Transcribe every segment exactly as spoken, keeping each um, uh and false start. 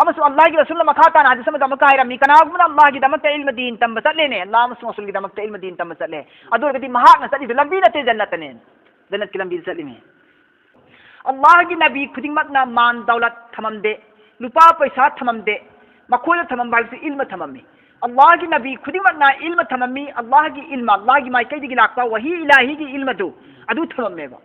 ꯑꯃꯁꯨꯡ ꯑꯜꯂꯥꯍꯒꯤ ꯔꯁꯨꯜꯅ ꯃꯈꯥ ꯇꯥꯅ ꯍꯗꯤꯁ ꯑꯃꯗ ꯑꯃꯨꯛꯀ ꯍꯥꯏꯔꯝꯃꯤ, ꯀꯅꯥꯒꯨꯝꯕꯅ ꯑꯜꯂꯥꯍꯒꯤꯗꯃꯛꯇ ꯏꯜꯃ ꯗꯤꯟ ꯇꯝꯕ ꯆꯠꯂꯦꯅꯦ, ꯑꯜꯂꯥꯍ ꯑꯃꯁꯨꯡ ꯔꯁꯨꯜꯒꯤꯗꯃꯛꯇ ꯏꯜꯃ ꯗꯤꯟ ꯇꯝꯕ ꯆꯠꯂꯦ, ꯑꯗꯨ ꯑꯣꯏꯔꯒꯗꯤ ꯃꯍꯥꯛꯅ ꯆꯠꯂꯤꯗꯨ ꯂꯝꯕꯤ ꯅꯠꯇꯦ, ꯖꯟꯅꯠꯇꯅꯦ, ꯖꯟꯅꯠꯀꯤ ꯂꯝꯕꯤꯗ ꯆꯠꯂꯤꯃꯤ꯫ ꯑꯜꯂꯥꯍꯒꯤ ꯅꯕꯤ ꯈꯨꯗꯤꯡꯃꯛꯅ ꯃꯥꯟ ꯗꯧꯂꯠ ꯊꯝꯃꯝꯗꯦ, ꯂꯨꯄꯥ ꯄꯩꯁꯥ ꯊꯝꯃꯝꯗꯦ, ꯃꯈꯣꯏꯗ ꯊꯝꯃꯝꯕ ꯍꯥꯏꯕꯁꯤ ꯏꯜꯃ ꯊꯝꯃꯝꯃꯤ꯫ ꯑꯜꯂꯥꯍꯒꯤ ꯅꯕꯤ ꯈꯨꯗꯤꯡꯃꯛꯅ ꯏꯜꯃ ꯊꯝꯃꯝꯃꯤ, ꯑꯜꯂꯥꯍꯒꯤ ꯏꯜꯃ, ꯑꯜꯂꯥꯍꯒꯤ ꯃꯥꯏꯀꯩꯗꯒꯤ ꯂꯥꯛꯄ ꯋꯥꯍꯤ ꯏꯂꯥꯍꯤꯒꯤ ꯏꯜꯃꯗꯨ, ꯑꯗꯨ ꯊꯝꯃꯝꯃꯦꯕ꯫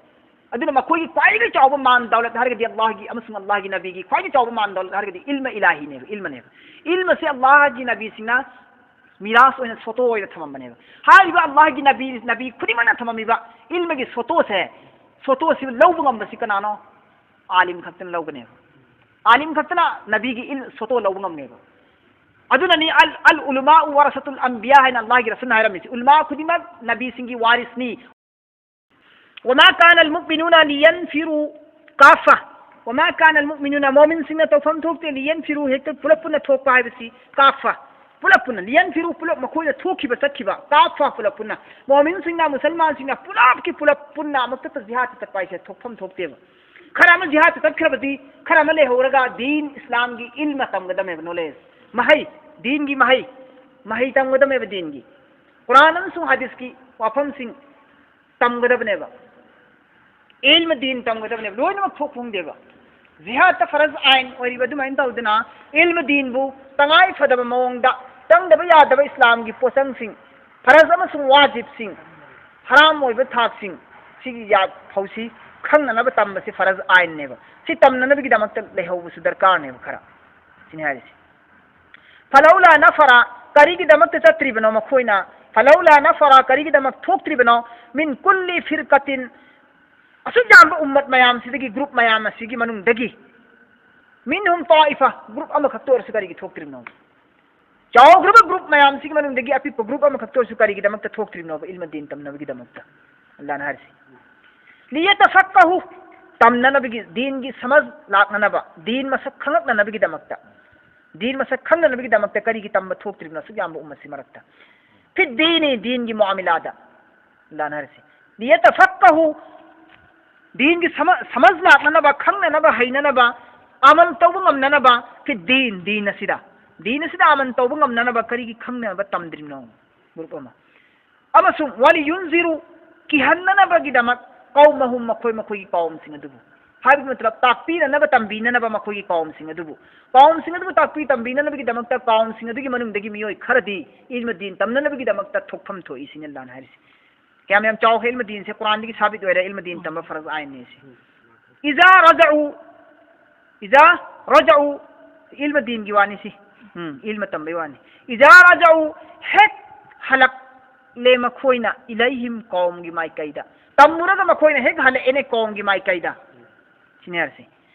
ꯑꯗꯨꯅ ꯃꯈꯣꯏꯒꯤ ꯈ꯭ꯋꯥꯏꯗꯒꯤ ꯆꯥꯎꯕ ꯃꯥꯟ ꯗꯧꯂꯠ ꯍꯥꯏꯔꯒꯗꯤ ꯑꯜꯂꯥꯍꯒꯤ ꯑꯃꯁꯨꯡ ꯑꯜꯂꯥꯍꯒꯤ ꯅꯕꯤꯒꯤ ꯈ꯭ꯋꯥꯏꯗꯒꯤ ꯆꯥꯎꯕ ꯃꯥꯟ ꯗꯧꯂꯠ ꯍꯥꯏꯔꯒꯗꯤ ꯏꯜꯃ ꯏꯂꯥꯍꯤꯅꯦꯕ, ꯏꯜꯃꯅꯦꯕ꯫ ꯏꯜꯃꯁꯦ ꯑꯜꯂꯥꯍꯒꯤ ꯅꯕꯤꯁꯤꯡꯅ ꯃꯤꯔꯥꯁ ꯑꯣꯏꯅ ꯁꯣꯇꯣ ꯑꯣꯏꯅ ꯊꯝꯃꯝꯕꯅꯦꯕ꯫ ꯍꯥꯏꯔꯤꯕ ꯑꯜꯂꯥꯍꯒꯤ ꯅꯕꯤ, ꯅꯕꯤ ꯈꯨꯗꯤꯡꯃꯛꯅ ꯊꯝꯃꯝꯃꯤꯕ ꯏꯜꯃꯒꯤ ꯁꯣꯇꯣꯁꯦ, ꯁꯣꯇꯣꯁꯤ ꯂꯧꯕ ꯉꯝꯕꯁꯤ ꯀꯅꯥꯅꯣ? ꯑꯥꯂꯤꯝ ꯈꯛꯇꯅ ꯂꯧꯒꯅꯦꯕ꯫ ꯑꯥꯂꯤꯝ ꯈꯛꯇꯅ ꯅꯕꯤꯒꯤ ꯏꯜ ꯁꯣꯇꯣ ꯂꯧꯕ ꯉꯝꯅꯦꯕ꯫ ꯑꯗꯨꯅꯅꯤ ꯑꯜ, "ꯑꯜ ꯎꯂꯃꯥ ꯋꯥꯔꯁꯥꯇꯨꯜ ꯑꯝꯕꯤꯌꯥ" ꯍꯥꯏꯅ ꯑꯜꯂꯥꯍꯒꯤ ꯔꯁꯨꯜꯅ ꯍꯥꯏꯔꯝꯃꯤꯁꯤ, "ꯎꯂꯃꯥ ꯈꯨꯗꯤꯡꯃꯛ ꯅꯕꯤꯁꯤꯡꯒꯤ ꯋꯥꯔꯤꯁꯅꯤ꯫ ꯋꯃꯥ ꯀꯥꯅ ꯑꯜ ꯃꯨꯑꯃꯤꯅꯨꯅ ꯂꯤꯌꯟꯐꯤꯔꯨ ꯀꯥꯐꯥ꯫ ꯋꯃꯥ ꯀꯥꯅ ꯑꯜ ꯃꯨꯑꯃꯤꯅꯨꯅ, ꯃꯣꯃꯤꯟꯁꯤꯡꯅ ꯇꯧꯐꯝ ꯊꯣꯛꯇꯦ, ꯂꯤꯌꯟꯐꯤꯔꯨ ꯍꯦꯛꯇ ꯄꯨꯂꯞ ꯄꯨꯟꯅ ꯊꯣꯛꯄ ꯍꯥꯏꯕꯁꯤ ꯀꯥꯐꯥ, ꯄꯨꯂꯞ ꯄꯨꯟꯅ, ꯂꯤꯌꯟꯐꯤꯔꯨ ꯄꯨꯂꯞ ꯃꯈꯣꯏꯅ ꯊꯣꯛꯈꯤꯕ ꯆꯠꯈꯤꯕ, ꯀꯥꯐꯥ ꯄꯨꯂꯞ ꯄꯨꯟꯅ, ꯃꯣꯃꯤꯟꯁꯤꯡꯅ, ꯃꯨꯁꯜꯃꯥꯟꯁꯤꯡꯅ ꯄꯨꯂꯞꯀꯤ ꯄꯨꯂꯞ ꯄꯨꯟꯅ ꯑꯃꯨꯛꯇ ꯖꯤꯍꯥꯗ ꯆꯠꯄ ꯍꯥꯏꯁꯦ ꯊꯣꯛꯐꯝ ꯊꯣꯛꯇꯦꯕ꯫ ꯈꯔ ꯑꯃ ꯖꯤꯍꯥꯗ ꯆꯠꯈ꯭ꯔꯕꯗꯤ ꯈꯔ ꯑꯃ ꯂꯩꯍꯧꯔꯒ ꯗꯤꯟ ꯏꯁꯂꯥꯝꯒꯤ ꯏꯜꯃ ꯇꯝꯒꯗꯕꯅꯦꯕ, ꯅꯣꯂꯦꯖ, ꯃꯍꯩ, ꯗꯤꯟꯒꯤ ꯃꯍꯩ, ꯃꯍꯩ ꯇꯝꯒꯗꯕꯅꯦꯕ ꯗꯤꯟꯒꯤ꯫ ꯀꯨꯔꯥꯟ ꯑꯃꯁꯨꯡ ꯍꯗꯤꯁꯀꯤ ꯋꯥꯐꯝꯁꯤꯡ ꯇꯝꯒꯗꯕꯅꯦꯕ꯫ ꯏꯜꯃ ꯗꯤꯟ ꯇꯝꯒꯗꯕꯅꯦꯕ꯫ ꯂꯣꯏꯅꯃꯛ ꯊꯣꯛ ꯐꯪꯗꯦꯕ꯫ ꯖꯤꯍꯥꯗꯇ ꯐꯔꯖ ꯑꯥꯏꯟ ꯑꯣꯏꯔꯤꯕ ꯑꯗꯨꯃꯥꯏꯅ ꯇꯧꯗꯅ ꯏꯜꯃ ꯗꯤꯟꯕꯨ ꯇꯉꯥꯏ ꯐꯗꯕ ꯃꯑꯣꯡꯗ ꯆꯪꯗꯕ ꯌꯥꯗꯕ ꯏꯁꯂꯥꯝꯒꯤ ꯄꯣꯠꯆꯪꯁꯤꯡ, ꯐꯔꯖ ꯑꯃꯁꯨꯡ ꯋꯥꯖꯤꯕꯁꯤꯡ, ꯍꯔꯥꯝ ꯑꯣꯏꯕ ꯊꯥꯛꯁꯤꯡ ꯁꯤꯒꯤ ꯌꯥ-, ꯐꯧꯁꯤ ꯈꯪꯅꯅꯕ ꯇꯝꯕꯁꯤ ꯐꯔꯖ ꯑꯥꯏꯟꯅꯦꯕ꯫ ꯁꯤ ꯇꯝꯅꯅꯕꯒꯤꯗꯃꯛꯇ ꯂꯩꯍꯧꯕꯁꯨ ꯗꯔꯀꯥꯔꯅꯦꯕ ꯈꯔ꯫ ꯁꯤꯅꯤ ꯍꯥꯏꯔꯤꯁꯤ꯫ ꯐꯂꯧꯂꯥ ꯅꯐꯔ, ꯀꯔꯤꯒꯤꯗꯃꯛꯇ ꯆꯠꯇ꯭ꯔꯤꯕꯅꯣ ꯃꯈꯣꯏꯅ? ꯐꯂꯧꯂꯥ ꯅꯐꯔ, ꯀꯔꯤꯒꯤꯗꯃꯛ ꯊꯣꯛꯇ꯭ꯔꯤꯕꯅꯣ? ꯃꯤꯟ ꯀꯨꯜꯂꯤ ꯐꯤꯔꯀꯥꯇꯤꯟ, ꯑꯁꯨꯛ ꯌꯥꯝꯕ ꯎꯝꯃꯠ ꯃꯌꯥꯝꯁꯤꯗꯒꯤ, ꯒ꯭ꯔꯨꯞ ꯃꯌꯥꯝ ꯑꯁꯤꯒꯤ ꯃꯅꯨꯡꯗꯒꯤ, ꯃꯤꯟꯍꯨꯝ ꯇꯥꯏꯐꯥ, ꯒ꯭ꯔꯨꯞ ꯑꯃꯈꯛꯇ ꯑꯣꯏꯔꯁꯨ ꯀꯔꯤꯒꯤ ꯊꯣꯛꯇ꯭ꯔꯤꯕꯅꯣ? ꯆꯥꯎꯈ꯭ꯔꯕ ꯒ꯭ꯔꯨꯞ ꯃꯌꯥꯝꯁꯤꯒꯤ ꯃꯅꯨꯡꯗꯒꯤ ꯑꯄꯤꯛꯄ ꯒ꯭ꯔꯨꯞ ꯑꯃꯈꯛꯇ ꯑꯣꯏꯔꯁꯨ ꯀꯔꯤꯒꯤꯗꯃꯛꯇ ꯊꯣꯛꯇ꯭ꯔꯤꯕꯅꯣꯕ? ꯏꯜꯃ ꯗꯤꯟ ꯇꯝꯅꯕꯒꯤꯗꯃꯛꯇ꯫ ꯑꯜꯂꯥꯍꯅ ꯍꯥꯏꯔꯤꯁꯤ, "ꯂꯤꯌꯇꯐꯛꯀꯍꯨ", ꯇꯝꯅꯅꯕꯒꯤ, ꯗꯤꯟꯒꯤ ꯁꯃꯖ ꯂꯥꯛꯅꯅꯕ, ꯗꯤꯟ ꯃꯁꯛ ꯈꯪꯉꯛꯅꯅꯕꯒꯤꯗꯃꯛꯇ, ꯗꯤꯟ ꯃꯁꯛ ꯈꯪꯅꯅꯕꯒꯤꯗꯃꯛꯇ ꯀꯔꯤꯒꯤ ꯇꯝꯕ ꯊꯣꯛꯇ꯭ꯔꯤꯕꯅꯣ ꯑꯁꯨꯛ ꯌꯥꯝꯕ ꯎꯝꯃꯠꯁꯤ ꯃꯔꯛꯇ? ꯐꯤꯗꯤꯅꯤ, ꯗꯤꯟꯒꯤ ꯃꯨꯑꯥꯃꯤꯂꯥꯗ꯫ ꯑꯜꯂꯥꯍꯅ ꯍꯥꯏꯔꯤꯁꯤ, "ꯂꯤꯌꯇꯐꯛꯀꯍꯨ", ꯗꯤꯟꯒꯤ ꯁꯃ-, ꯁꯃꯖ ꯂꯥꯛꯅꯅꯕ, ꯈꯪꯅꯅꯕ, ꯍꯩꯅꯅꯕ, ꯑꯃꯟ ꯇꯧꯕ ꯉꯝꯅꯅꯕ, ꯐꯤ ꯗꯤꯟ, ꯗꯤꯟ ꯑꯁꯤꯗ, ꯗꯤꯟ ꯑꯁꯤꯗ ꯑꯃꯟ ꯇꯧꯕ ꯉꯝꯅꯅꯕ ꯀꯔꯤꯒꯤ ꯈꯪꯅꯅꯕ ꯇꯝꯗ꯭ꯔꯤꯕꯅꯣ? ꯒ꯭ꯔꯨꯞ ꯑꯃ꯫ ꯑꯃꯁꯨꯡ ꯋꯥꯂꯤ ꯌꯨꯟꯖꯤꯔꯨ, ꯀꯤꯍꯟꯅꯅꯕꯒꯤꯗꯃꯛ, ꯀꯧꯃꯍꯨꯝ, ꯃꯈꯣꯏ ꯃꯈꯣꯏꯒꯤ ꯀꯥꯎꯝꯁꯤꯡ ꯑꯗꯨꯕꯨ꯫ ꯍꯥꯏꯕꯒꯤ ꯃꯇꯂꯕ, ꯇꯥꯛꯄꯤꯅꯅꯕ ꯇꯝꯕꯤꯅꯅꯕ ꯃꯈꯣꯏꯒꯤ ꯀꯥꯎꯝꯁꯤꯡ ꯑꯗꯨꯕꯨ꯫ ꯀꯥꯎꯝꯁꯤꯡ ꯑꯗꯨꯕꯨ ꯇꯥꯛꯄꯤ ꯇꯝꯕꯤꯅꯅꯕꯒꯤꯗꯃꯛꯇ ꯀꯥꯎꯝꯁꯤꯡ ꯑꯗꯨꯒꯤ ꯃꯅꯨꯡꯗꯒꯤ ꯃꯤꯑꯣꯏ ꯈꯔꯗꯤ ꯏꯜꯃ ꯗꯤꯟ ꯇꯝꯅꯅꯕꯒꯤꯗꯃꯛꯇ ꯊꯣꯛꯐꯝ ꯊꯣꯛꯏ ꯁꯤꯅꯤ ꯑꯜꯂꯥꯍꯅ ꯍꯥꯏꯔꯤꯁꯤ꯫ ꯀꯌꯥꯝ ꯌꯥꯝ ꯆꯥꯎꯈ꯭ꯔꯦ ꯏꯜꯃ ꯗꯤꯟꯁꯦ, ꯀꯨꯔꯥꯟꯗꯒꯤ ꯁꯥꯕꯤꯠ ꯑꯣꯏꯔꯦ ꯏꯜꯃ ꯗꯤꯟ ꯇꯝꯕ ꯐꯔꯖ ꯑꯥꯏꯟꯅꯤ ꯁꯤ꯫ ꯏꯖꯥ ꯔꯖꯎ, ꯏꯖꯥ ꯔꯖꯎ, ꯏꯜꯃ ꯗꯤꯟꯒꯤ ꯋꯥꯅꯤ ꯁꯤ꯫ ꯎꯝ, ꯏꯜꯃ ꯇꯝꯕꯩ ꯋꯥꯅꯤ꯫ ꯏꯖꯥ ꯔꯖꯎ, ꯍꯦꯛ ꯍꯜꯂꯛꯂꯦ ꯃꯈꯣꯏꯅ, ꯏꯂꯩꯍꯤꯝ, ꯀꯧꯝꯒꯤ ꯃꯥꯏꯀꯩꯗ꯫ ꯇꯝꯃꯨꯔꯒ ꯃꯈꯣꯏꯅ ꯍꯦꯛ ꯍꯜꯂꯛꯑꯦꯅꯦ ꯀꯧꯝꯒꯤ ꯃꯥꯏꯀꯩꯗ꯫ ꯁꯤꯅꯤ ꯍꯥꯏꯔꯤꯁꯤ꯫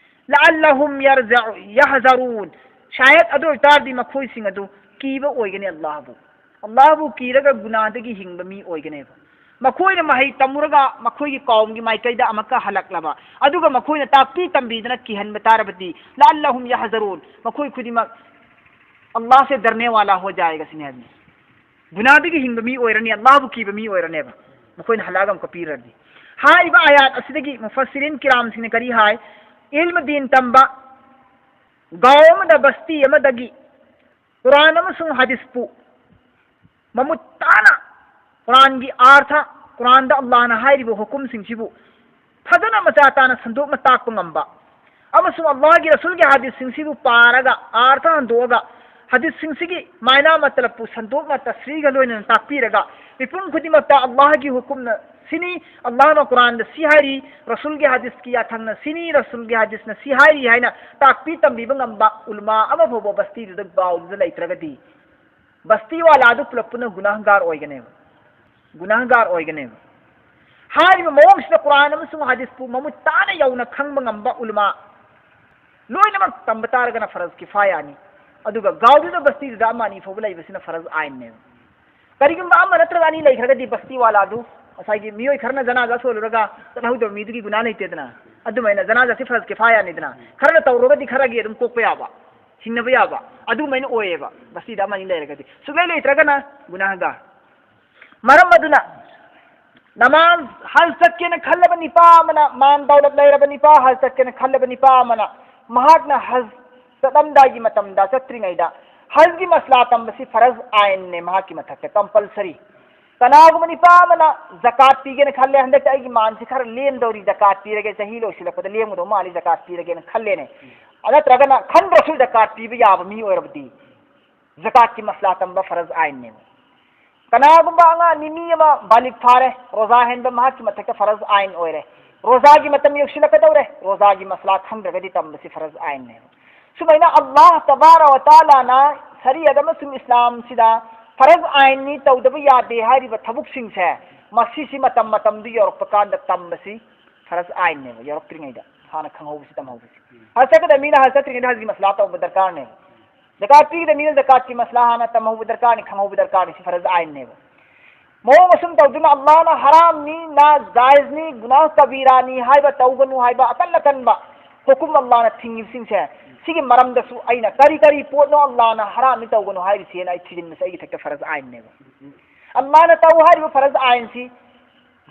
ꯂꯑꯜꯂꯍꯨꯝ ꯌꯔꯖ-, ꯌꯍꯖꯔꯨꯟ꯫ ꯁꯥꯌꯠ ꯑꯗꯨ ꯑꯣꯏꯇꯥꯔꯗꯤ ꯃꯈꯣꯏꯁꯤꯡ ꯑꯗꯨ ꯀꯤꯕ ꯑꯣꯏꯒꯅꯤ ꯑꯜꯂꯥꯍꯕꯨ꯫ ꯑꯜꯂꯥꯍꯕꯨ ꯀꯤꯔꯒ ꯒꯨꯅꯥꯗꯒꯤ ꯍꯤꯡꯕ ꯃꯤ ꯑꯣꯏꯒꯅꯦꯕ꯫ ꯃꯈꯣꯏꯅ ꯃꯍꯩ ꯇꯝꯃꯨꯔꯒ ꯃꯈꯣꯏꯒꯤ ꯀꯥꯎꯝꯒꯤ ꯃꯥꯏꯀꯩꯗ ꯑꯃꯨꯛꯀ ꯍꯜꯂꯛꯂꯕ, ꯑꯗꯨꯒ ꯃꯈꯣꯏꯅ ꯇꯥꯛꯄꯤ ꯇꯝꯕꯤꯗꯅ ꯀꯤꯍꯟꯕ ꯇꯥꯔꯕꯗꯤ, ꯂꯑꯜꯂꯍꯨꯝ ꯌꯍꯖꯔꯨꯟ, ꯃꯈꯣꯏ ꯈꯨꯗꯤꯡꯃꯛ ꯑꯜꯂꯥꯍꯁꯦ ꯗꯔꯅꯦ ꯋꯥꯂꯥ ꯍꯣ ꯖꯥꯌꯦꯒ ꯁꯤꯅꯤ ꯍꯥꯏꯕꯅꯤ꯫ ꯒꯨꯅꯥꯗꯒꯤ ꯍꯤꯡꯕ ꯃꯤ ꯑꯣꯏꯔꯅꯤ, ꯑꯜꯂꯥꯍꯕꯨ ꯀꯤꯕ ꯃꯤ ꯑꯣꯏꯔꯅꯦꯕ꯫ ꯃꯈꯣꯏꯅ ꯍꯜꯂꯛꯑꯒ ꯑꯃꯨꯛꯀ ꯄꯤꯔꯗꯤ꯫ ꯍꯥꯏꯔꯤꯕ ꯑꯥꯌꯥꯠ ꯑꯁꯤꯗꯒꯤ ꯃꯨꯐꯁꯤꯔꯤꯟ ꯀꯤꯔꯥꯝꯁꯤꯡꯅ ꯀꯔꯤ ꯍꯥꯏ? ꯏꯜꯃ ꯗꯤꯟ ꯇꯝꯕ ꯒꯥꯎ ꯑꯃꯗ, ꯕꯁꯇꯤ ꯑꯃꯗꯒꯤ ꯀꯨꯔꯥꯟ ꯑꯃꯁꯨꯡ ꯍꯗꯤꯁꯄꯨ ꯃꯃꯨꯠ ꯇꯥꯅ, ꯀꯨꯔꯥꯟꯒꯤ ꯑꯥꯔꯊ, ꯀꯨꯔꯥꯟꯗ ꯑꯜꯂꯥꯍꯅ ꯍꯥꯏꯔꯤꯕ ꯍꯨꯀꯨꯝꯁꯤꯡꯁꯤꯕꯨ ꯐꯖꯅ ꯃꯆꯥ ꯇꯥꯅ ꯁꯟꯗꯣꯛꯅ ꯇꯥꯛꯄ ꯉꯝꯕ, ꯑꯃꯁꯨꯡ ꯑꯜꯂꯥꯍꯒꯤ ꯔꯁꯨꯜꯒꯤ ꯍꯗꯤꯁꯁꯤꯡꯁꯤꯕꯨ ꯄꯥꯔꯒ, ꯑꯥꯔꯊ ꯍꯟꯗꯣꯛꯑꯒ, ꯍꯗꯤꯁꯁꯤꯡꯁꯤꯒꯤ ꯃꯥꯏꯅꯥ ꯃꯇꯂꯕꯄꯨ ꯁꯟꯗꯣꯛꯅ ꯇꯁꯔꯤꯒ ꯂꯣꯏꯅꯅ ꯇꯥꯛꯄꯤꯔꯒ, ꯃꯤꯄꯨꯝ ꯈꯨꯗꯤꯡꯃꯛꯇ ꯑꯜꯂꯥꯍꯒꯤ ꯍꯨꯀꯨꯝꯅ ꯁꯤꯅꯤ, ꯑꯜꯂꯥꯍꯅ ꯀꯨꯔꯥꯟꯗ ꯁꯤ ꯍꯥꯏꯔꯤ, ꯔꯁꯨꯜꯒꯤ ꯍꯗꯤꯁꯀꯤ ꯌꯥꯊꯪꯅ ꯁꯤꯅꯤ, ꯔꯁꯨꯜꯒꯤ ꯍꯗꯤꯁꯅ ꯁꯤ ꯍꯥꯏꯔꯤ ꯍꯥꯏꯅ ꯇꯥꯛꯄꯤ ꯇꯝꯕꯤꯕ ꯉꯝꯕ ꯎꯂꯃꯥ ꯑꯃ ꯐꯥꯎꯕ ꯕꯁꯇꯤꯗꯨꯗ, ꯒꯥꯎꯗꯨꯗ ꯂꯩꯇ꯭ꯔꯒꯗꯤ, ꯕꯁꯇꯤ ꯋꯥꯂꯥꯗꯨ ꯄꯨꯂꯞ ꯄꯨꯟꯅ ꯒꯨꯅꯥꯍꯒꯥꯔ ꯑꯣꯏꯒꯅꯦꯕ꯫ ꯒꯨꯅꯥꯍꯒꯥꯔ ꯑꯣꯏꯒꯅꯦꯕ꯫ ꯍꯥꯏꯔꯤꯕ ꯃꯑꯣꯡꯁꯤꯗ ꯀꯨꯔꯥꯟ ꯑꯃꯁꯨꯡ ꯍꯗꯤꯁꯄꯨ ꯃꯃꯨꯠ ꯇꯥꯅ ꯌꯧꯅ ꯈꯪꯕ ꯉꯝꯕ ꯎꯂꯃꯥ ꯂꯣꯏꯅꯃꯛ ꯇꯝꯕ ꯇꯥꯔꯒꯅ ꯐꯔꯖ ꯀꯤꯐꯥꯌꯥꯅꯤ꯫ ꯑꯗꯨꯒ ꯒꯥꯎꯗꯨꯗ, ꯕꯁꯇꯤꯗꯨꯗ ꯑꯃ ꯑꯅꯤ ꯐꯥꯎꯕ ꯂꯩꯕꯁꯤꯅ ꯐꯔꯖ ꯑꯥꯏꯟꯅꯦꯕ꯫ ꯀꯔꯤꯒꯨꯝꯕ ꯑꯃ ꯅꯠꯇ꯭ꯔꯒ ꯑꯅꯤ ꯂꯩꯈ꯭ꯔꯒꯗꯤ ꯕꯁꯇꯤ ꯋꯥꯂꯥꯗꯨ, ꯉꯁꯥꯏꯒꯤ ꯃꯤꯑꯣꯏ ꯈꯔꯅ ꯖꯅꯥꯖꯥ ꯁꯣꯜꯂꯨꯔꯒ ꯆꯠꯍꯧꯗꯕ ꯃꯤꯗꯨꯒꯤ ꯒꯨꯅꯥ ꯂꯩꯇꯦꯗꯅ꯫ ꯑꯗꯨꯃꯥꯏꯅ ꯖꯅꯥꯖꯥꯁꯤ ꯐꯔꯖ ꯀꯤꯐꯥꯌꯥꯅꯤꯗꯅ꯫ ꯈꯔꯅ ꯇꯧꯔꯒꯗꯤ ꯈꯔꯒꯤ ꯑꯗꯨꯝ ꯀꯣꯛꯄ ꯌꯥꯕ, ꯍꯤꯡꯅꯕ ꯌꯥꯕ, ꯑꯗꯨꯃꯥꯏꯅ ꯑꯣꯏꯌꯦꯕ꯫ ꯕꯁꯇꯤꯗ ꯑꯃ ꯑꯅꯤ ꯂꯩꯔꯒꯗꯤ, ꯁꯨꯛꯂꯩ ꯂꯩꯇ꯭ꯔꯒꯅ ꯒꯨꯅꯥꯍꯒꯥꯔ꯫ ꯃꯔꯝ ꯑꯗꯨꯅ ꯅꯃꯥꯖ ꯍꯖ ꯆꯠꯀꯦꯅ ꯈꯜꯂꯕ ꯅꯤꯄꯥ ꯑꯃꯅ, ꯃꯥꯟ ꯗꯧꯂꯠ ꯂꯩꯔꯕ ꯅꯤꯄꯥ, ꯍꯖ ꯆꯠꯀꯦꯅ ꯈꯜꯂꯕ ꯅꯤꯄꯥ ꯑꯃꯅ, ꯃꯍꯥꯛꯅ ꯍꯖ ꯆꯠꯂꯝꯗꯥꯏꯒꯤ ꯃꯇꯝꯗ, ꯆꯠꯇ꯭ꯔꯤꯉꯩꯗ ꯍꯖꯒꯤ ꯃꯁꯂꯥ ꯇꯝꯕꯁꯤ ꯐꯔꯖ ꯑꯥꯏꯟꯅꯦ ꯃꯍꯥꯛꯀꯤ ꯃꯊꯛꯇ, compulsory꯫ ꯀꯅꯥꯒꯨꯝꯕ ꯅꯤꯄꯥ ꯑꯃꯅ ꯖꯀꯥꯠ ꯄꯤꯒꯦꯅ ꯈꯜꯂꯦ, "ꯍꯟꯗꯛꯇꯤ ꯑꯩꯒꯤ ꯃꯥꯟꯁꯤ ꯈꯔ ꯂꯦꯝꯗꯧꯔꯤ, ꯖꯀꯥꯠ ꯄꯤꯔꯒꯦ, ꯆꯍꯤ ꯂꯣꯏꯁꯤꯜꯂꯛꯄꯗ ꯂꯦꯝꯒꯗꯧ ꯃꯥꯜꯂꯤ, ꯖꯀꯥꯠ ꯄꯤꯔꯒꯦꯅ" ꯈꯜꯂꯦꯅꯦ꯫ ꯑ, ꯅꯠꯇ꯭ꯔꯒꯅ ꯈꯟꯗ꯭ꯔꯁꯨ ꯖꯀꯥꯠ ꯄꯤꯕ ꯌꯥꯕ ꯃꯤ ꯑꯣꯏꯔꯕꯗꯤ ꯖꯀꯥꯠꯀꯤ ꯃꯁꯂꯥ ꯇꯝꯕ ꯐꯔꯖ ꯑꯥꯏꯟꯅꯦꯕ꯫ ꯀꯅꯥꯒꯨꯝꯕ ꯑꯉꯥꯡ ꯃꯤ ꯑꯃ ꯕꯥꯂꯤꯒ ꯐꯥꯔꯦ, ꯔꯣꯖꯥ ꯍꯦꯟꯕ ꯃꯍꯥꯛꯀꯤ ꯃꯊꯛꯇ ꯐꯔꯖ ꯑꯥꯏꯟ ꯑꯣꯏꯔꯦ꯫ ꯔꯣꯖꯥꯒꯤ ꯃꯇꯝ ꯌꯧꯁꯤꯜꯂꯛꯀꯗꯧꯔꯦ, ꯔꯣꯖꯥꯒꯤ ꯃꯁꯂꯥ ꯈꯪꯗ꯭ꯔꯒꯗꯤ ꯇꯝꯕꯁꯤ ꯐꯔꯖ ꯑꯥꯏꯟꯅꯦꯕ꯫ ꯁꯨꯃꯥꯏꯅ ꯑꯜꯂꯥꯍ ꯇꯕꯥꯔ ꯋ ꯇꯥꯂꯥꯅ ꯁꯔꯤꯌꯠ ꯑꯃꯁꯨꯡ ꯏꯁꯂꯥꯝꯁꯤꯗ ꯐꯔꯖ ꯑꯥꯏꯟꯅꯤ, ꯇꯧꯗꯕ ꯌꯥꯗꯦ ꯍꯥꯏꯔꯤꯕ ꯊꯕꯛꯁꯤꯡꯁꯦ, ꯃꯁꯤꯁꯤ ꯃꯇꯝ ꯃꯇꯝꯗꯨ ꯌꯧꯔꯛꯄ ꯀꯥꯟꯗ ꯇꯝꯕꯁꯤ ꯐꯔꯖ ꯑꯥꯏꯟꯅꯦꯕ, ꯌꯧꯔꯛꯇ꯭ꯔꯤꯉꯩꯗ ꯍꯥꯟꯅ ꯈꯪꯍꯧꯕꯁꯤ, ꯇꯝꯍꯧꯕꯁꯤ꯫ ꯍꯖ ꯆꯠꯀꯗꯕ ꯃꯤꯅ ꯍꯖ ꯆꯠꯇ꯭ꯔꯤꯉꯩꯗ ꯍꯖꯒꯤ ꯃꯁꯂꯥ ꯇꯧꯕ ꯗꯔꯀꯥꯔꯅꯦꯕ꯫ ꯖꯀꯥꯠ ꯄꯤꯒꯗꯕ ꯃꯤꯅ ꯖꯀꯥꯠꯀꯤ ꯃꯁꯂꯥ ꯍꯥꯟꯅ ꯇꯝꯍꯧꯕ ꯗꯔꯀꯥꯔꯅꯤ, ꯈꯪꯍꯧꯕ ꯗꯔꯀꯥꯔꯅꯤ꯫ ꯁꯤ ꯐꯔꯖ ꯑꯥꯏꯟꯅꯦꯕ꯫ ꯃꯑꯣꯡ ꯑꯁꯨꯝ ꯇꯧꯗꯨꯅ ꯑꯜꯂꯥꯍꯅ ꯍꯔꯥꯝꯅꯤ, ꯅꯥꯖꯥꯏꯖꯅꯤ, ꯒꯨꯅꯥꯍ ꯀꯕꯤꯔꯥꯅꯤ ꯍꯥꯏꯕ, ꯇꯧꯒꯅꯨ ꯍꯥꯏꯕ ꯑꯀꯟ ꯑꯀꯟꯕ ꯍꯨꯀꯨꯝ ꯑꯜꯂꯥꯍꯅ ꯊꯤꯡꯉꯤꯕꯁꯤꯡꯁꯦ, ꯁꯤꯒꯤ ꯃꯔꯝꯗꯁꯨ ꯑꯩꯅ ꯀꯔꯤ ꯀꯔꯤ ꯄꯣꯠꯅꯣ ꯑꯜꯂꯥꯍꯅ ꯍꯔꯥꯝꯅꯤ ꯇꯧꯒꯅꯨ ꯍꯥꯏꯔꯤꯁꯦꯅ ꯑꯩ ꯊꯤꯖꯤꯟꯕꯁꯦ ꯑꯩꯒꯤ ꯏꯊꯛꯇ ꯐꯔꯖ ꯑꯥꯏꯟꯅꯦꯕ꯫ ꯑꯜꯂꯥꯍꯅ ꯇꯧ ꯍꯥꯏꯔꯤꯕ ꯐꯔꯖ ꯑꯥꯏꯟꯁꯤ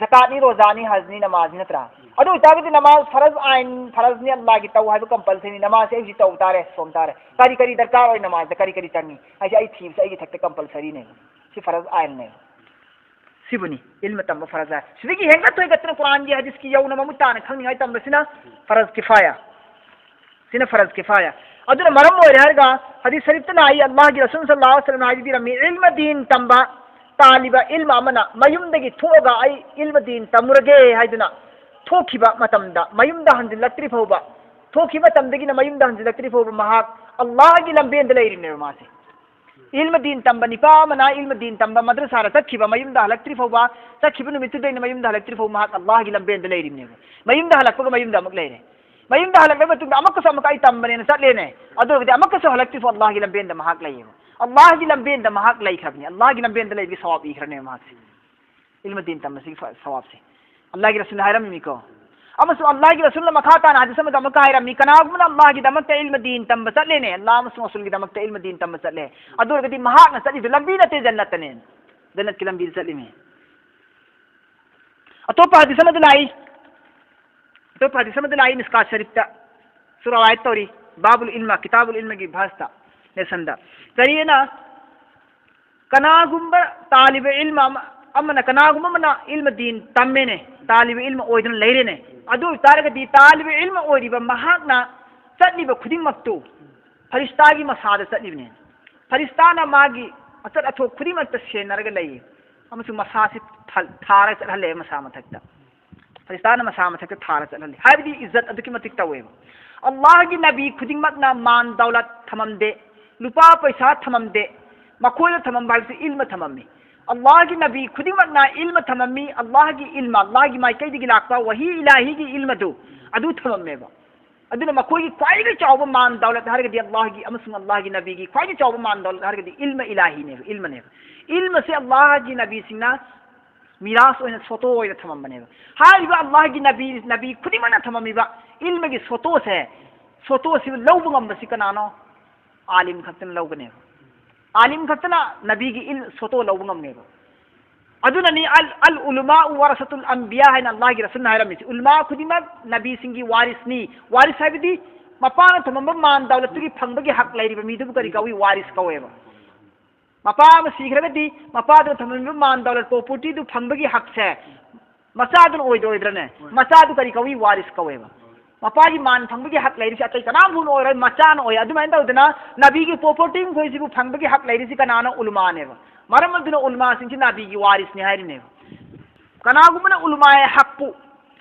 ꯖꯀꯥꯠꯅꯤ, ꯔꯣꯖꯥꯅꯤ, ꯍꯖꯅꯤ, ꯅꯃꯥꯖꯅꯤ ꯅꯠꯇ꯭ꯔꯥ? ꯑꯗꯨ ꯑꯣꯏꯇꯥꯔꯒꯗꯤ ꯅꯃꯥꯖ ꯐꯔꯖ ꯑꯥꯏꯟ, ꯐꯔꯖꯅꯤ, ꯑꯜꯂꯥꯍꯒꯤ ꯇꯧ ꯍꯥꯏꯕ compulsoryꯅꯤ, ꯅꯃꯥꯖꯁꯦ ꯑꯩ ꯍꯧꯖꯤꯛ ꯇꯧ ꯇꯥꯔꯦ, ꯁꯣꯝ ꯇꯥꯔꯦ꯫ ꯀꯔꯤ ꯀꯔꯤ ꯗꯔꯀꯥꯔ ꯑꯣꯏ ꯅꯃꯥꯖꯗ, ꯀꯔꯤ ꯀꯔꯤ ꯆꯪꯉꯤ ꯍꯥꯏꯁꯦ ꯑꯩ ꯊꯤꯕꯁꯦ ꯑꯩꯒꯤ ꯏꯊꯛꯇ compulsoryꯅꯦꯕ꯫ ꯁꯤ ꯐꯔꯖ ꯑꯥꯏꯟꯅꯦꯕ꯫ ꯁꯤꯕꯨꯅꯤ ꯏꯜꯃ ꯇꯝꯕ ꯐꯔꯖ ꯑꯥꯏꯟ꯫ ꯁꯤꯗꯒꯤ ꯍꯦꯟꯒꯠ ꯊꯣꯏꯒꯠꯇꯅ ꯀꯨꯔꯥꯟꯒꯤ ꯍꯗꯤꯁꯀꯤ ꯌꯧꯅ ꯃꯃꯨꯠ ꯇꯥꯅ ꯈꯪꯅꯤꯡꯉꯥꯏ ꯇꯝꯕꯁꯤꯅ ꯐꯔꯖ ꯀꯤꯐꯥꯌꯥ꯫ ꯁꯤꯅ ꯐꯔꯖ ꯀꯤꯐꯥꯌꯥ꯫ ꯑꯗꯨꯅ ꯃꯔꯝ ꯑꯣꯏꯔꯦ ꯍꯥꯏꯔꯒ ꯍꯗꯤꯁ ꯁꯔꯤꯐꯇꯅ ꯍꯥꯏ, ꯑꯜꯂꯥꯍꯒꯤ ꯔꯁꯨꯜ ꯁꯜꯂꯜꯂꯥꯍꯨ ꯑꯂꯩꯍꯤ ꯋꯁꯜꯂꯝꯅ ꯍꯥꯏꯕꯤꯔꯝꯃꯤ, ꯏꯜꯃ ꯗꯤꯟ ꯇꯝꯕ ꯇꯥꯂꯤꯕ ꯏꯜꯃ ꯑꯃꯅ ꯃꯌꯨꯝꯗꯒꯤ ꯊꯣꯛꯑꯒ ꯑꯩ ꯏꯜꯃ ꯗꯤꯟ ꯇꯝꯃꯨꯔꯒꯦ ꯍꯥꯏꯗꯨꯅ ꯊꯣꯛꯈꯤꯕ ꯃꯇꯝꯗ, ꯃꯌꯨꯝꯗ ꯍꯟꯖꯤꯜꯂꯛꯇ꯭ꯔꯤ ꯐꯥꯎꯕ, ꯊꯣꯛꯈꯤꯕ ꯃꯇꯝꯗꯒꯤꯅ ꯃꯌꯨꯝꯗ ꯍꯟꯖꯤꯜꯂꯛꯇ꯭ꯔꯤ ꯐꯥꯎꯕ ꯃꯍꯥꯛ ꯑꯜꯂꯥꯍꯒꯤ ꯂꯝꯕꯦꯟꯗ ꯂꯩꯔꯤꯕꯅꯦꯕ ꯃꯥꯁꯦ꯫ ꯏꯜꯃ ꯗꯤꯟ ꯇꯝꯕ ꯅꯤꯄꯥ ꯑꯃꯅ ꯏꯜꯃ ꯗꯤꯟ ꯇꯝꯕ ꯃꯗ꯭ꯔꯁꯥꯗ ꯆꯠꯈꯤꯕ, ꯃꯌꯨꯝꯗ ꯍꯜꯂꯛꯇ꯭ꯔꯤ ꯐꯥꯎꯕ, ꯆꯠꯈꯤꯕ ꯅꯨꯃꯤꯠꯇꯨꯗꯩꯅ ꯃꯌꯨꯝꯗ ꯍꯜꯂꯛꯇ꯭ꯔꯤ ꯐꯥꯎꯕ ꯃꯍꯥꯛ ꯑꯜꯂꯥꯍꯒꯤ ꯂꯝꯕꯦꯟꯗ ꯂꯩꯔꯤꯕꯅꯦꯕ꯫ ꯃꯌꯨꯝꯗ ꯍꯜꯂꯛꯄꯒ ꯃꯌꯨꯝꯗ ꯑꯃꯨꯛ ꯂꯩꯔꯦ꯫ ꯃꯌꯨꯝꯗ ꯍꯜꯂꯛꯂꯕ ꯃꯇꯨꯡꯗ ꯑꯃꯨꯛꯀꯁꯨ ꯑꯃꯨꯛꯀ ꯑꯩ ꯇꯝꯕꯅꯦꯅ ꯆꯠꯂꯦꯅꯦ꯫ ꯑꯗꯨ ꯑꯣꯏꯔꯒꯗꯤ ꯑꯃꯨꯛꯀꯁꯨ ꯍꯜꯂꯛꯇ꯭ꯔꯤ ꯐꯥꯎ ꯑꯜꯂꯥꯍꯒꯤ ꯂꯝꯕꯦꯟꯗ ꯃꯍꯥꯛ ꯂꯩꯌꯦꯕ꯫ ꯑꯜꯂꯥꯍꯒꯤ ꯂꯝꯕꯦꯟꯗ ꯃꯍꯥꯛ ꯂꯩꯈ꯭ꯔꯕꯅꯤ꯫ ꯑꯜꯂꯥꯍꯒꯤ ꯂꯝꯕꯦꯟꯗ ꯂꯩꯕꯒꯤ ꯁꯋꯥꯕ ꯏꯈ꯭ꯔꯅꯦꯕ ꯃꯍꯥꯛꯁꯦ꯫ ꯏꯜꯃ ꯗꯤꯟ ꯇꯝꯕꯁꯤꯒꯤ ꯐ-, ꯁꯋꯥꯕꯁꯦ꯫ ꯑꯜꯂꯥꯍꯒꯤ ꯔꯁꯨꯜꯅ ꯍꯥꯏꯔꯝꯃꯤꯀꯣ꯫ ꯑꯃꯁꯨꯡ ꯑꯜꯂꯥꯍꯒꯤ ꯔꯁꯨꯜꯅ ꯃꯈꯥ ꯇꯥꯅ ꯍꯗꯤꯁ ꯑꯃꯗ ꯑꯃꯨꯛꯀ ꯍꯥꯏꯔꯝꯃꯤ, ꯀꯅꯥꯒꯨꯝꯕꯅ ꯑꯜꯂꯥꯍꯒꯤꯗꯃꯛꯇ ꯏꯜꯃ ꯗꯤꯟ ꯇꯝꯕ ꯆꯠꯂꯦꯅꯦ, ꯑꯜꯂꯥꯍ ꯑꯃꯁꯨꯡ ꯔꯁꯨꯜꯒꯤꯗꯃꯛꯇ ꯏꯜꯃ ꯗꯤꯟ ꯇꯝꯕ ꯆꯠꯂꯦ, ꯑꯗꯨ ꯑꯣꯏꯔꯒꯗꯤ ꯃꯍꯥꯛꯅ ꯆꯠꯂꯤꯗꯨ ꯂꯝꯕꯤ ꯅꯠꯇꯦ, ꯖꯟꯅꯠꯇꯅꯦ꯫ ꯖꯟꯅꯠꯀꯤ ꯂꯝꯕꯤꯗ ꯆꯠꯂꯤꯃꯤ꯫ ꯑꯇꯣꯞꯄ ꯍꯗꯤꯁ ꯑꯃꯗ ꯂꯥꯛꯏ, ꯑꯇꯣꯞꯄ ꯍꯗꯤꯁ ꯑꯃꯗ ꯂꯥꯛꯏ, ꯃꯤꯁꯀꯥꯠ ꯁꯔꯤꯐꯇ꯫ ꯁꯨ ꯔꯋꯥꯌꯠ ꯇꯧꯔꯤ, ꯕꯥꯕꯨꯜ ꯏꯜꯃ, ꯀꯤꯇꯥꯕꯨꯜ ꯏꯜꯃꯒꯤ ꯚꯥꯁꯇ, ꯂꯦꯁꯟꯗ꯫ ꯀꯔꯤꯅ, ꯀꯅꯥꯒꯨꯝꯕ ꯇꯥꯂꯤꯕ ꯏꯜꯃ ꯑꯃ, ꯑꯃꯅ, ꯀꯅꯥꯒꯨꯝꯕ ꯑꯃꯅ ꯏꯜꯃ ꯗꯤꯟ ꯇꯝꯃꯦꯅꯦ, ꯇꯥꯂꯤꯕ ꯏꯜꯃ ꯑꯣꯏꯗꯨꯅ ꯂꯩꯔꯦꯅꯦ, ꯑꯗꯨ ꯑꯣꯏꯇꯥꯔꯒꯗꯤ ꯇꯥꯂꯤꯕ ꯏꯜꯃ ꯑꯣꯏꯔꯤꯕ ꯃꯍꯥꯛꯅ ꯆꯠꯂꯤꯕ ꯈꯨꯗꯤꯡꯃꯛꯇꯨ ꯐꯔꯤꯁꯇꯥꯒꯤ ꯃꯁꯥꯗ ꯆꯠꯂꯤꯕꯅꯦ꯫ ꯐꯔꯤꯁꯇꯥꯅ ꯃꯥꯒꯤ ꯑꯆꯠ ꯑꯊꯣꯛ ꯈꯨꯗꯤꯡꯃꯛꯇ ꯁꯦꯟꯅꯔꯒ ꯂꯩꯌꯦ, ꯑꯃꯁꯨꯡ ꯃꯁꯥꯁꯤ ꯊꯜ-, ꯊꯥꯔꯒ ꯆꯠꯍꯜꯂꯦ ꯃꯁꯥ ꯃꯊꯛꯇ꯫ ꯐꯔꯤꯁꯇꯥꯅ ꯃꯁꯥ ꯃꯊꯛꯇ ꯊꯥꯔ ꯆꯠꯍꯜꯂꯤ꯫ ꯍꯥꯏꯕꯗꯤ ꯏꯖꯠ ꯑꯗꯨꯛꯀꯤ ꯃꯇꯤꯛ ꯇꯧꯋꯦꯕ꯫ ꯑꯜꯂꯥꯍꯒꯤ ꯅꯕꯤ ꯈꯨꯗꯤꯡꯃꯛꯅ ꯃꯥꯟ ꯗꯧꯂꯠ ꯊꯝꯃꯝꯗꯦ, ꯂꯨꯄꯥ ꯄꯩꯁꯥ ꯊꯝꯃꯝꯗꯦ꯫ ꯃꯈꯣꯏꯅ ꯊꯝꯃꯝꯕ ꯍꯥꯏꯕꯁꯤ ꯏꯜꯃ ꯊꯝꯃꯝꯃꯤ꯫ ꯑꯜꯂꯥꯍꯒꯤ ꯅꯕꯤ ꯈꯨꯗꯤꯡꯃꯛꯅ ꯏꯜꯃ ꯊꯝꯃꯝꯃꯤ, ꯑꯜꯂꯥꯍꯒꯤ ꯏꯜꯃ, ꯑꯜꯂꯥꯍꯒꯤ ꯃꯥꯏꯀꯩꯗꯒꯤ ꯂꯥꯛꯄ ꯋꯥꯍꯤ ꯏꯂꯥꯍꯤꯒꯤ ꯏꯜꯃꯗꯨ ꯑꯗꯨ ꯊꯝꯃꯝꯃꯦꯕ꯫ ꯑꯗꯨꯅ ꯃꯈꯣꯏꯒꯤ ꯈ꯭ꯋꯥꯏꯗꯒꯤ ꯆꯥꯎꯕ ꯃꯥꯟ ꯗꯧꯂꯠ ꯍꯥꯏꯔꯒꯗꯤ ꯑꯜꯂꯥꯍꯒꯤ ꯑꯃꯁꯨꯡ ꯑꯜꯂꯥꯍꯒꯤ ꯅꯕꯤꯒꯤ ꯈ꯭ꯋꯥꯏꯗꯒꯤ ꯆꯥꯎꯕ ꯃꯥꯟ ꯗꯧꯂꯠ ꯍꯥꯏꯔꯒꯗꯤ ꯏꯜꯃ ꯏꯂꯥꯍꯤꯅꯦꯕ, ꯏꯜꯃꯅꯦꯕ꯫ ꯏꯜꯃꯁꯦ ꯑꯜꯂꯥꯍꯒꯤ ꯅꯕꯤꯁꯤꯡꯅ ꯃꯤꯔꯥꯁ ꯑꯣꯏꯅ, ꯁꯣꯇꯣ ꯑꯣꯏꯅ ꯊꯝꯃꯝꯕꯅꯦꯕ꯫ ꯍꯥꯏꯔꯤꯕ ꯑꯜꯂꯥꯍꯒꯤ ꯅꯕꯤ, ꯅꯕꯤ ꯈꯨꯗꯤꯡꯃꯛꯅ ꯊꯝꯃꯝꯃꯤꯕ ꯏꯜꯃꯒꯤ ꯁꯣꯇꯣꯁꯦ, ꯁꯣꯇꯣꯁꯤ ꯂꯧꯕ ꯉꯝꯕꯁꯤ ꯀꯅꯥꯅꯣ? ꯑꯥꯂꯤꯝ ꯈꯛꯇꯅ ꯂꯧꯒꯅꯦꯕ꯫ ꯑꯥꯂꯤꯝ ꯈꯛꯇꯅ ꯅꯕꯤꯒꯤ ꯏꯜ ꯁꯣꯇꯣ ꯂꯧꯕ ꯉꯝꯅꯦꯕ꯫ ꯑꯗꯨꯅꯅꯤ ꯑꯜ, "ꯑꯜ ꯎꯂꯃꯥ ꯋꯥꯔꯁꯥꯇꯨꯜ ꯑꯝꯕꯤꯌꯥ" ꯍꯥꯏꯅ ꯑꯜꯂꯥꯍꯒꯤ ꯔꯁꯨꯜꯅ ꯍꯥꯏꯔꯝꯃꯤꯁꯤ꯫ ꯎꯂꯃꯥ ꯈꯨꯗꯤꯡꯃꯛ ꯅꯕꯤꯁꯤꯡꯒꯤ ꯋꯥꯔꯤꯁꯅꯤ꯫ ꯋꯥꯔꯤꯁ ꯍꯥꯏꯕꯗꯤ ꯃꯄꯥꯅ ꯊꯝꯃꯝꯕ ꯃꯥꯟ ꯗꯧꯂꯠꯇꯨꯒꯤ ꯐꯪꯕꯒꯤ ꯍꯛ ꯂꯩꯔꯤꯕ ꯃꯤꯗꯨꯕꯨ ꯀꯔꯤ ꯀꯧꯏ? ꯋꯥꯔꯤꯁ ꯀꯧꯋꯦꯕ꯫ ꯃꯄꯥ ꯑꯃ ꯁꯤꯈ꯭ꯔꯒꯗꯤ ꯃꯄꯥꯗꯨꯅ ꯊꯝꯂꯝꯃꯤꯕ ꯃꯥꯟ ꯗꯧꯂꯠ, ꯄ꯭ꯔꯣꯄꯔꯇꯤꯗꯨ ꯐꯪꯕꯒꯤ ꯍꯛꯁꯦ ꯃꯆꯥꯗꯨꯅ ꯑꯣꯏꯗꯣꯏꯗ꯭ꯔꯅꯦ? ꯃꯆꯥꯗꯨ ꯀꯔꯤ ꯀꯧꯏ? ꯋꯥꯔꯤꯁ ꯀꯧꯋꯦꯕ꯫ ꯃꯄꯥꯒꯤ ꯃꯥꯟ ꯐꯪꯕꯒꯤ ꯍꯛ ꯂꯩꯔꯤꯁꯤ ꯑꯇꯩ ꯀꯅꯥꯝ ꯐꯥꯎꯅ ꯑꯣꯏꯔꯣꯏ, ꯃꯆꯥꯅ ꯑꯣꯏ꯫ ꯑꯗꯨꯃꯥꯏꯅ ꯇꯧꯗꯅ ꯅꯕꯤꯒꯤ ꯄ꯭ꯔꯣꯄꯔꯇꯤ ꯃꯈꯣꯏꯁꯤꯕꯨ ꯐꯪꯕꯒꯤ ꯍꯛ ꯂꯩꯔꯤꯁꯤ ꯀꯅꯥꯅꯣ? ꯎꯂꯃꯥꯅꯦꯕ꯫ ꯃꯔꯝ ꯑꯗꯨꯅ ꯎꯂꯃꯥꯁꯤꯡꯁꯤ ꯅꯕꯤꯒꯤ ꯋꯥꯔꯤꯁꯅꯤ ꯍꯥꯏꯔꯤꯅꯦꯕ꯫ ꯀꯅꯥꯒꯨꯝꯕꯅ ꯎꯂꯃꯥꯑꯦ ꯍꯛꯄꯨ,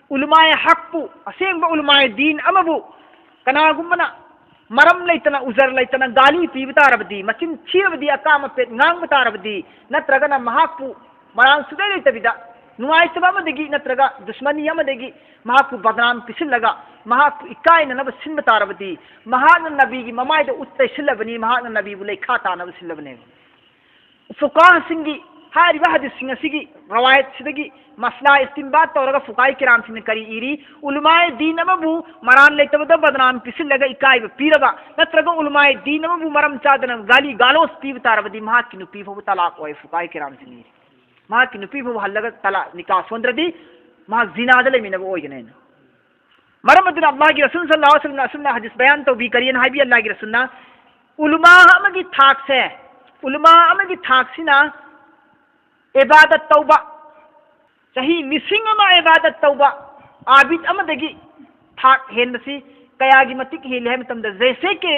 ꯎꯂꯃꯥꯑꯦ ꯍꯛꯄꯨ, ꯑꯁꯦꯡꯕ ꯎꯂꯃꯥꯑꯦ ꯗꯤꯟ ꯑꯃꯕꯨ ꯀꯅꯥꯒꯨꯝꯕꯅ ꯃꯔꯝ ꯂꯩꯇꯅ, ꯎꯖꯔ ꯂꯩꯇꯅ ꯒꯥꯂꯤ ꯄꯤꯕ ꯇꯥꯔꯕꯗꯤ, ꯃꯆꯤꯟ ꯊꯤꯔꯕꯗꯤ, ꯑꯀꯥꯝ ꯑꯄꯦꯠ ꯉꯥꯡꯕ ꯇꯥꯔꯕꯗꯤ, ꯅꯠꯇ꯭ꯔꯒꯅ ꯃꯍꯥꯛꯄꯨ ꯃꯔꯥꯜ ꯁꯨꯗꯩ ꯂꯩꯇꯕꯤꯗ ꯅꯨꯡꯉꯥꯏꯇꯕ ꯑꯃꯗꯒꯤ ꯅꯠꯇ꯭ꯔꯒ ꯗꯨꯁꯃꯅꯤ ꯑꯃꯗꯒꯤ ꯃꯍꯥꯛꯄꯨ ꯕꯗꯅꯥꯝ ꯄꯤꯁꯤꯜꯂꯒ ꯃꯍꯥꯛꯄꯨ ꯏꯀꯥꯏꯅꯅꯕ ꯁꯤꯟꯕ ꯇꯥꯔꯕꯗꯤ, ꯃꯍꯥꯛꯅ ꯅꯕꯤꯒꯤ ꯃꯃꯥꯏꯗ ꯎꯠ ꯇꯩꯁꯤꯜꯂꯕꯅꯤ, ꯃꯍꯥꯛꯅ ꯅꯕꯤꯕꯨ ꯂꯩꯈꯥ ꯇꯥꯅꯕ ꯁꯤꯜꯂꯕꯅꯦꯕ꯫ ꯐꯨꯀꯥꯍꯁꯤꯡꯒꯤ ꯍꯥꯏꯔꯤꯕ ꯍꯗꯤꯁꯁꯤꯡ ꯑꯁꯤꯒꯤ ꯔꯋꯥꯌꯠꯁꯤꯗꯒꯤ ꯃꯁꯂꯥ ꯏꯁꯇꯤꯝꯕꯥꯠ ꯇꯧꯔꯒ ꯐꯨꯀꯥꯍꯤ ꯀꯤꯔꯥꯝꯁꯤꯡꯅ ꯀꯔꯤ ꯏꯔꯤ? ꯎꯂꯃꯥꯑꯦ ꯗꯤꯟ ꯑꯃꯕꯨ ꯃꯔꯥꯜ ꯂꯩꯇꯕꯗ ꯕꯗꯅꯥꯝ ꯄꯤꯁꯤꯜꯂꯒ ꯏꯀꯥꯏꯕ ꯄꯤꯔꯕ, ꯅꯠꯇ꯭ꯔꯒ ꯎꯂꯃꯥꯑꯦ ꯗꯤꯟ ꯑꯃꯕꯨ ꯃꯔꯝ ꯆꯥꯗꯅ ꯒꯥꯂꯤ ꯒꯥꯂꯣꯁ ꯄꯤꯕ ꯇꯥꯔꯕꯗꯤ ꯃꯍꯥꯛꯀꯤ ꯅꯨꯄꯤ ꯐꯥꯎꯕ ꯇꯂꯥꯛ ꯑꯣꯏ, ꯐꯨꯀꯥꯍꯤ ꯀꯤꯔꯥꯝꯁꯤꯡꯅ ꯏꯔꯤ꯫ ꯃꯍꯥꯛꯀꯤ ꯅꯨꯄꯤ ꯐꯥꯎꯕ ꯍꯜꯂꯒ ꯇꯂꯥꯛ, ꯅꯤꯀꯥ ꯁꯣꯟꯗ꯭ꯔꯗꯤ ꯃꯍꯥꯛ ꯖꯤꯅꯥꯗ ꯂꯩꯃꯤꯟꯅꯕ ꯑꯣꯏꯒꯅꯤ ꯍꯥꯏꯅ꯫ ꯃꯔꯝ ꯑꯗꯨꯅ ꯑꯜꯂꯥꯍꯒꯤ ꯔꯁꯨꯜ ꯁꯜꯂꯜꯂꯥꯍꯨ ꯑꯂꯩꯍꯤ ꯋꯁꯜꯂꯝꯅ ꯑꯁꯨꯝꯅ ꯍꯗꯤꯁ ꯕꯌꯥꯟ ꯇꯧꯕꯤ꯫ ꯀꯔꯤꯅ ꯍꯥꯏꯕꯤ ꯑꯜꯂꯥꯍꯒꯤ ꯔꯁꯨꯜꯅ? ꯎꯂꯃꯥ ꯑꯃꯒꯤ ꯊꯥꯛꯁꯦ, ꯎꯂꯃꯥ ꯑꯃꯒꯤ ꯊꯥꯛꯁꯤꯅ ꯏꯕꯥꯗꯠ ꯇꯧꯕ, ꯆꯍꯤ ꯂꯤꯁꯤꯡ ꯑꯃ ꯏꯕꯥꯗꯠ ꯇꯧꯕ ꯑꯥꯕꯤꯗ ꯑꯃꯗꯒꯤ ꯊꯥꯛ ꯍꯦꯟꯕꯁꯤ ꯀꯌꯥꯒꯤ ꯃꯇꯤꯛ ꯍꯦꯜꯂꯤ ꯍꯥꯏꯕ ꯃꯇꯝꯗ, ꯖꯩꯁꯦ ꯀꯦ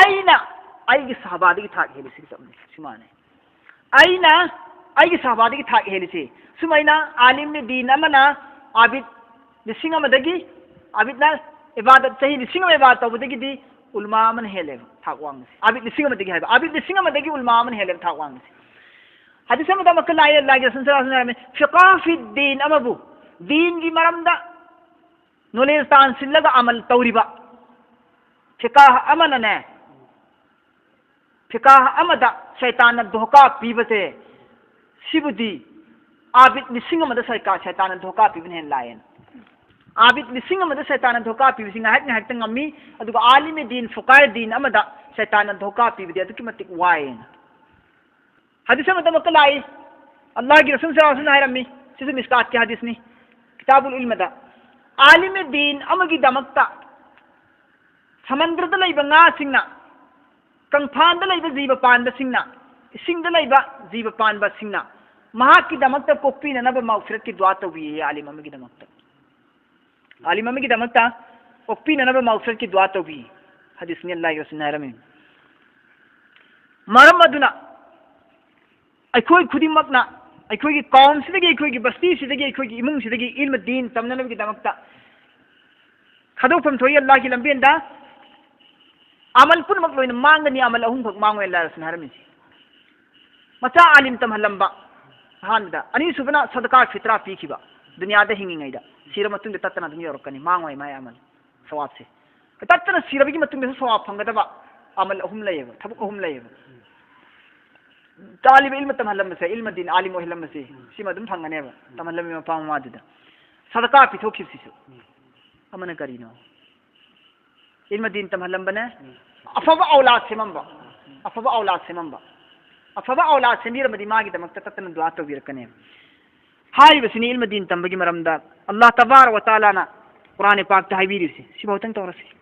ꯑꯩꯅ ꯑꯩꯒꯤ ꯁꯍꯥꯕꯥꯗꯒꯤ ꯊꯥꯛ ꯍꯦꯜꯂꯤ꯫ ꯁꯤꯒ ꯆꯞ ꯃꯥꯟꯅꯩ꯫ ꯁꯤ ꯃꯥꯟꯅꯩ꯫ ꯑꯩꯅ ꯑꯩꯒꯤ ꯁꯍꯥꯕꯥꯗꯒꯤ ꯊꯥꯛ ꯍꯦꯜꯂꯤꯁꯤ꯫ ꯁꯨꯃꯥꯏꯅ ꯑꯥꯂꯤꯝ ꯗꯤꯟ ꯑꯃꯅ ꯑꯥꯕꯤꯗ ꯂꯤꯁꯤꯡ ꯑꯃꯗꯒꯤ, ꯑꯥꯕꯤꯗꯅ ꯏꯕꯥꯗꯠ ꯆꯍꯤ ꯂꯤꯁꯤꯡ ꯑꯃ ꯏꯕꯥꯗꯠ ꯇꯧꯕꯗꯒꯤꯗꯤ ꯎꯂꯃꯥ ꯑꯃꯅ ꯍꯦꯜꯂꯦꯕ ꯊꯥꯛ ꯋꯥꯡꯕꯁꯤ꯫ ꯑꯥꯕꯤꯗ ꯂꯤꯁꯤꯡ ꯑꯃꯗꯒꯤ ꯍꯥꯏꯕ, ꯑꯥꯕꯤꯗ ꯂꯤꯁꯤꯡ ꯑꯃꯗꯒꯤ ꯎꯂꯃꯥ ꯑꯃꯅ ꯍꯦꯜꯂꯦꯕ ꯊꯥꯛ ꯋꯥꯡꯕꯁꯤ꯫ ꯍꯗꯤꯁ ꯑꯃꯗ ꯑꯃꯨꯛꯀ ꯂꯥꯛꯑꯦ, ꯑꯜꯂꯥꯍꯒꯤ ꯔꯁꯨꯜ ꯁꯜꯂꯜꯂꯥꯍꯨ ꯑꯂꯩꯍꯤ ꯋꯁꯜꯂꯝꯅ ꯍꯥꯏꯔꯝꯃꯤ, ꯐꯤꯀꯥꯍ ꯐꯤ ꯗꯤꯟ ꯑꯃꯕꯨ, ꯗꯤꯟꯒꯤ ꯃꯔꯝꯗ ꯅꯣꯂꯦꯖ ꯇꯥꯟꯁꯤꯜꯂꯒ ꯑꯃꯜ ꯇꯧꯔꯤꯕ ꯐꯤꯀꯥꯍ ꯑꯃꯅꯅꯦ, ꯐꯤꯀꯥꯍ ꯑꯃꯗ ꯁꯩꯇꯥꯟꯅ ꯙꯣꯀꯥ ꯄꯤꯕꯁꯦ, ꯁꯤꯕꯨꯗꯤ ꯑꯥꯕꯤꯗ ꯂꯤꯁꯤꯡ ꯑꯃꯗ ꯁꯩꯀꯥ-, ꯁꯩꯇꯥꯟꯅ ꯙꯣꯀꯥ ꯄꯤꯕꯅ ꯍꯦꯟꯅ ꯂꯥꯏꯌꯦꯅ꯫ ꯑꯥꯕꯤꯗ ꯂꯤꯁꯤꯡ ꯑꯃꯗ ꯁꯩꯇꯥꯟꯅ ꯙꯣꯀꯥ ꯄꯤꯕꯁꯤ ꯉꯥꯏꯍꯥꯛ ꯉꯥꯏꯍꯥꯛꯇ ꯉꯝꯃꯤ, ꯑꯗꯨꯒ ꯑꯥꯂꯤꯝ ꯗꯤꯟ, ꯐꯨꯀꯥꯍ ꯗꯤꯟ ꯑꯃꯗ ꯁꯩꯇꯥꯟꯅ ꯙꯣꯀꯥ ꯄꯤꯕꯗꯤ ꯑꯗꯨꯛꯀꯤ ꯃꯇꯤꯛ ꯋꯥꯏꯌꯦꯅ꯫ ꯍꯗꯤꯁ ꯑꯃꯗ ꯑꯃꯨꯛꯀ ꯂꯥꯛꯏ, ꯑꯜꯂꯥꯍꯒꯤ ꯔꯁꯨꯜ ꯁꯜꯂꯜꯂꯥꯍꯨ ꯑꯂꯩꯍꯤ ꯋꯁꯜꯂꯝꯅ ꯍꯥꯏꯔꯝꯃꯤ, ꯁꯤꯁꯨ ꯃꯤꯁꯀꯥꯠꯀꯤ ꯍꯗꯤꯁꯅꯤ, ꯀꯤꯇꯥꯕꯨꯜ ꯏꯜꯃꯗ, ꯑꯥꯂꯤꯝ ꯗꯤꯟ ꯑꯃꯒꯤꯗꯃꯛꯇ ꯁꯃꯨꯗ꯭ꯔꯗ ꯂꯩꯕ ꯉꯥꯁꯤꯡꯅ, ꯀꯪꯐꯥꯟꯗ ꯂꯩꯕ ꯖꯤꯕ ꯄꯥꯟꯕꯁꯤꯡꯅ, ꯏꯁꯤꯡꯗ ꯂꯩꯕ ꯖꯤꯕ ꯄꯥꯟꯕꯁꯤꯡꯅ ꯃꯍꯥꯛꯀꯤꯗꯃꯛꯇ ꯀꯣꯛꯄꯤꯅꯅꯕ ꯃꯥꯎꯐꯤꯔꯠꯀꯤ ꯗꯨꯋꯥ ꯇꯧꯕꯤꯌꯦ꯫ ꯑꯥꯂꯤꯝ ꯑꯃꯒꯤꯗꯃꯛꯇ, ꯑꯥꯂꯤꯝ ꯑꯃꯒꯤꯗꯃꯛꯇ ꯀꯣꯛꯄꯤꯅꯅꯕ ꯃꯥꯎꯐꯤꯔꯠꯀꯤ ꯗꯨꯋꯥ ꯇꯧꯕꯤ꯫ ꯍꯗꯤꯁꯅꯤ, ꯑꯜꯂꯥꯍꯒꯤ ꯔꯁꯨꯜꯅ ꯍꯥꯏꯔꯝꯃꯤ꯫ ꯃꯔꯝ ꯑꯗꯨꯅ ꯑꯩꯈꯣꯏ ꯈꯨꯗꯤꯡꯃꯛꯅ ꯑꯩꯈꯣꯏꯒꯤ ꯀꯥꯎꯝꯁꯤꯗꯒꯤ, ꯑꯩꯈꯣꯏꯒꯤ ꯕꯁꯇꯤꯁꯤꯗꯒꯤ, ꯑꯩꯈꯣꯏꯒꯤ ꯏꯃꯨꯡꯁꯤꯗꯒꯤ ꯏꯜꯃ ꯗꯤꯟ ꯇꯝꯅꯅꯕꯒꯤꯗꯃꯛꯇ ꯈꯟꯗꯣꯛꯐꯝ ꯊꯣꯛꯏ꯫ ꯑꯜꯂꯥꯍꯒꯤ ꯂꯝꯕꯦꯟꯗ ꯑꯃꯜ ꯄꯨꯝꯅꯃꯛ ꯂꯣꯏꯅ ꯃꯥꯡꯒꯅꯤ, ꯑꯃꯜ ꯑꯍꯨꯝꯈꯛ ꯃꯥꯡꯉꯣꯏ, ꯑꯜꯂꯥꯍꯒꯤ ꯔꯁꯨꯜꯅ ꯍꯥꯏꯔꯝꯃꯤꯁꯤ꯫ ꯃꯆꯥ ꯑꯥꯂꯤꯝ ꯇꯝꯍꯜꯂꯝꯕ, ꯑꯍꯥꯟꯕꯗ꯫ ꯑꯅꯤꯁꯨꯕꯅ ꯁꯗꯀꯥ ꯐꯤꯇ꯭ꯔꯥ ꯄꯤꯈꯤꯕ, ꯗꯨꯅꯤꯌꯥꯗ ꯍꯤꯡꯉꯤꯉꯩꯗ꯫ ꯁꯤꯔ ꯃꯇꯨꯡꯗ ꯇꯠꯇꯅ ꯑꯗꯨꯝ ꯌꯧꯔꯛꯀꯅꯤ, ꯃꯥꯡꯉꯣꯏ ꯃꯥꯏ ꯑꯃꯜ, ꯁꯋꯥꯕꯁꯦ꯫ ꯇꯠꯇꯅ ꯁꯤꯔꯕꯒꯤ ꯃꯇꯨꯡꯗꯁꯨ ꯁꯋꯥꯕ ꯐꯪꯒꯗꯕ ꯑꯃꯜ ꯑꯍꯨꯝ ꯂꯩꯌꯦꯕ, ꯊꯕꯛ ꯑꯍꯨꯝ ꯂꯩꯌꯦꯕ꯫ ꯇꯥꯂꯤꯕ ꯏꯜꯃ ꯇꯝꯍꯜꯂꯝꯕꯁꯦ, ꯏꯜꯃ ꯗꯤꯟ ꯑꯥꯂꯤꯝ ꯑꯣꯏꯍꯜꯂꯝꯕꯁꯦ, ꯁꯤꯃ ꯑꯗꯨꯝ ꯐꯪꯒꯅꯦꯕ, ꯇꯝꯍꯜꯂꯝꯃꯤ ꯃꯄꯥ ꯃꯃꯥꯗꯨꯗ꯫ ꯁꯗꯀꯥ ꯄꯤꯊꯣꯛꯈꯤꯕꯁꯤꯁꯨ꯫ ꯑꯃꯅ ꯀꯔꯤꯅꯣ? ꯏꯜꯃ ꯗꯤꯟ ꯇꯝꯍꯜꯂꯝꯕꯅꯦ, ꯑꯐꯕ ꯑꯧꯂꯥꯗ ꯁꯦꯝꯃꯝꯕ, ꯑꯐꯕ ꯑꯧꯂꯥꯗ ꯁꯦꯝꯃꯝꯕ꯫ ꯑꯐꯕ ꯑꯧꯂꯥꯗ ꯁꯦꯝꯕꯤꯔꯝꯃꯗꯤ ꯃꯥꯒꯤꯗꯃꯛꯇ ꯇꯠꯇꯅ ꯗꯨꯋꯥ ꯇꯧꯕꯤꯔꯛꯀꯅꯦꯕ꯫ ꯍꯥꯏꯔꯤꯕꯁꯤꯅꯤ ꯏꯜꯃ ꯗꯤꯟ ꯇꯝꯕꯒꯤ ꯃꯔꯝꯗ ꯑꯜꯂꯥꯍ ꯇꯕꯥꯔꯛ ꯋ ꯇꯥꯂꯥꯅ ꯀꯨꯔꯥꯟ ꯄꯥꯛꯇ ꯍꯥꯏꯕꯤꯔꯤꯕꯁꯤ ꯁꯤꯐꯥꯎꯇꯪ ꯇꯧꯔꯁꯤ꯫